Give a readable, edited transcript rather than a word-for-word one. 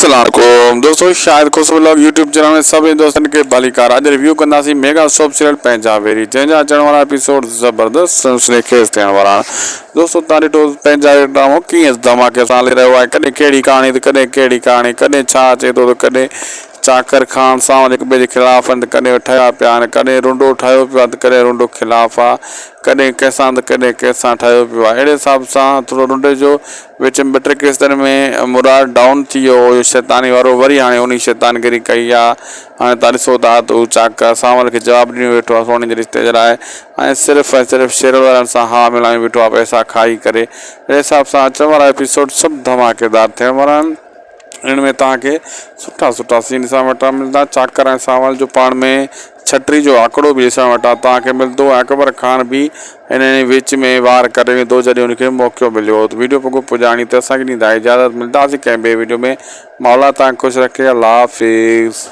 السلام عليڪم دوستو Shahid Khoso vlog YouTube channel ۾ سڀني دوستن کي ڀليڪار اڄ ريويو ڪنداسين ميگا سوپ سيريل پنهنجا ويري جنهن جا اچڻ وارا ايپيسوڊ زبردست سنسني خيز ٿيڻ وارا آهن دوستو تان ڏٺو پنهنجا ويري ڊرامو ڪيئن ڌماڪي سان هلي رهيو آهي ڪڏهن ڪهڙي ڪهاڻي ته ڪڏهن ڪهڙي ڪهاڻي ڪڏهن ڇا اچي ٿو ته ڪڏهن چاڪر خان سان هڪ ٻئي جي خلاف آهن ته ڪڏهن ٺهيا پيا آهن، ڪڏهن رنڊو ٺهيو پيو آهي ته ڪڏهن رنڊو خلاف آهي، ڪڏهن ڪنهن سان ته ڪڏهن ڪنهن سان ٺهيو پيو آهي. اهڙي حساب سان ٿورو رنڊي جو وچ ۾ ٻه ٽي قسطن ۾ مراد ڊائون ٿي ويو هو اهو شيطاني وارو وري هاڻي انهي شيطانگري ڪئي آهي. هاڻي تان ڏسو ٿا ته هو چاڪر سانول کي جواب ڏنيو ويٺو آهي سهڻي جي رشتي جي لاء ۽ صرف ۽ صرف شيرل وارن سان ها ملايون بيٺو آهي پئسا کائي ڪري. اهڙي حساب سان اچڻ وارا ايپيسوڊ سڀ ڌماڪيدار ٿيڻ وارا آهن. انهن ۾ توهان کي سٺا سٺا سين ڏسڻ وٽان ملندا. چاڪر ۽ سانول جو پاڻ ۾ ڇٽري جو آڪڙو به ڏسڻ وٽان توهان کي ملندو ۽ اڪبر خان به انهن وچ ۾ وار ڪري ويندو جڏهن ان کي موقعو مليو ته ويڊيو پڳو پڄاڻي تي اسان کي ڏيندا اجازت ملنداسين ڪنهن ٻئي ويڊيو ۾ مولا توهان کي خوش رکي الله حافظ.